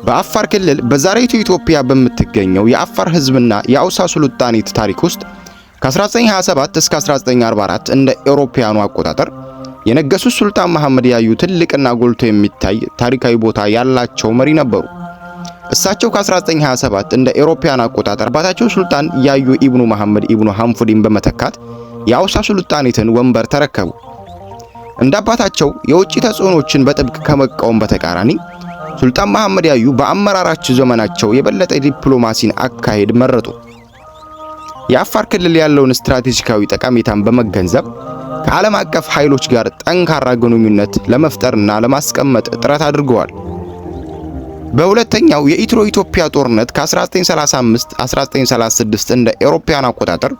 በአፋር ክልል በዛሬይቱ ኢትዮጵያ በምትገኘው የአፋር ህዝብና የአውሳ ሱልጣኔት ታሪክ ውስጥ ከ1927 እስከ 1944 እንደ ኤሮፓያኑ አቆጣጠር የነገሱት ሱልጣን መሐመድ ያዩ ትልቅና ጎልቶ የሚታይ ታሪካዊ ቦታ ያላቸው መሪ ነበሩ። እሳቸው ከ1927 እንደ ኤሮፓያን አቆጣጠር አባታቸው ሱልጣን ያዩ ኢብኑ መሐመድ ኢብኑ ሐንፉዲን በመተካት የአውሳ ሱልጣኔትን ወንበር ተረከቡ። እንደ አባታቸው የውጭ ተጽዕኖችን በጥብቅ ከመቃወም በተቃራኒ ሱልጣን መሐመድ ያዩ በአመራራቸው ዘመናቸው የበለጠ ዲፕሎማሲን አካሄድ መረጡ። የአፋር ክልል ያለውን ስትራቴጂካዊ ጠቀሜታን በመገንዘብ ከዓለም አቀፍ ኃይሎች ጋር ጠንካራ ግንኙነት ለመፍጠርና ለማስቀመጥ ጥረት አድርገዋል። በሁለተኛው የኢትሮ ኢትዮጵያ ጦርነት ከ1935 1936 እንደ ኤሮፓያን አቆጣጠር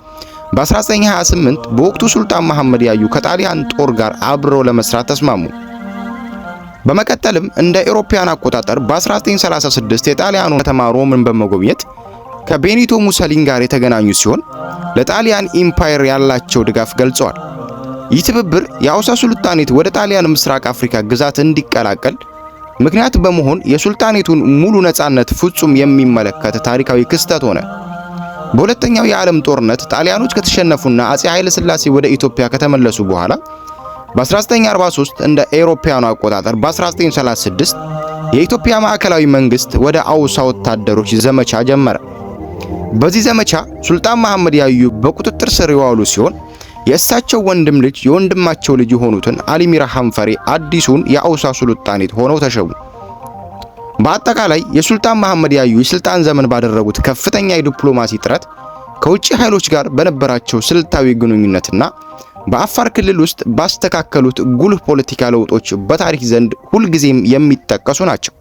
በ1928 በወቅቱ ሱልጣን መሐመድ ያዩ ከጣሊያን ጦር ጋር አብረው ለመስራት ተስማሙ። በመቀጠልም እንደ ኤሮፓያን አቆጣጠር በ1936 የጣሊያኑ ከተማ ሮምን በመጎብኘት ከቤኒቶ ሙሰሊኒ ጋር የተገናኙ ሲሆን ለጣሊያን ኢምፓየር ያላቸው ድጋፍ ገልጸዋል። ይህ ትብብር የአውሳ ሱልጣኔት ወደ ጣሊያን ምስራቅ አፍሪካ ግዛት እንዲቀላቀል ምክንያት በመሆን የሱልጣኔቱን ሙሉ ነጻነት ፍጹም የሚመለከት ታሪካዊ ክስተት ሆነ። በሁለተኛው የዓለም ጦርነት ጣሊያኖች ከተሸነፉና አጼ ኃይለ ሥላሴ ወደ ኢትዮጵያ ከተመለሱ በኋላ በ1943 እንደ ኤሮፓያኑ አቆጣጠር በ1936 የኢትዮጵያ ማዕከላዊ መንግስት ወደ አውሳ ወታደሮች ዘመቻ ጀመረ። በዚህ ዘመቻ ሱልጣን መሐመድ ያዩ በቁጥጥር ስር የዋሉ ሲሆን የእሳቸው ወንድም ልጅ የወንድማቸው ልጅ የሆኑትን አሊሚራ ሐንፈሬ አዲሱን የአውሳ ሱልጣኔት ሆነው ተሸሙ። በአጠቃላይ የሱልጣን መሐመድ ያዩ የስልጣን ዘመን ባደረጉት ከፍተኛ የዲፕሎማሲ ጥረት ከውጭ ኃይሎች ጋር በነበራቸው ስልታዊ ግንኙነትና በአፋር ክልል ውስጥ ባስተካከሉት ጉልህ ፖለቲካ ለውጦች በታሪክ ዘንድ ሁልጊዜም የሚጠቀሱ ናቸው።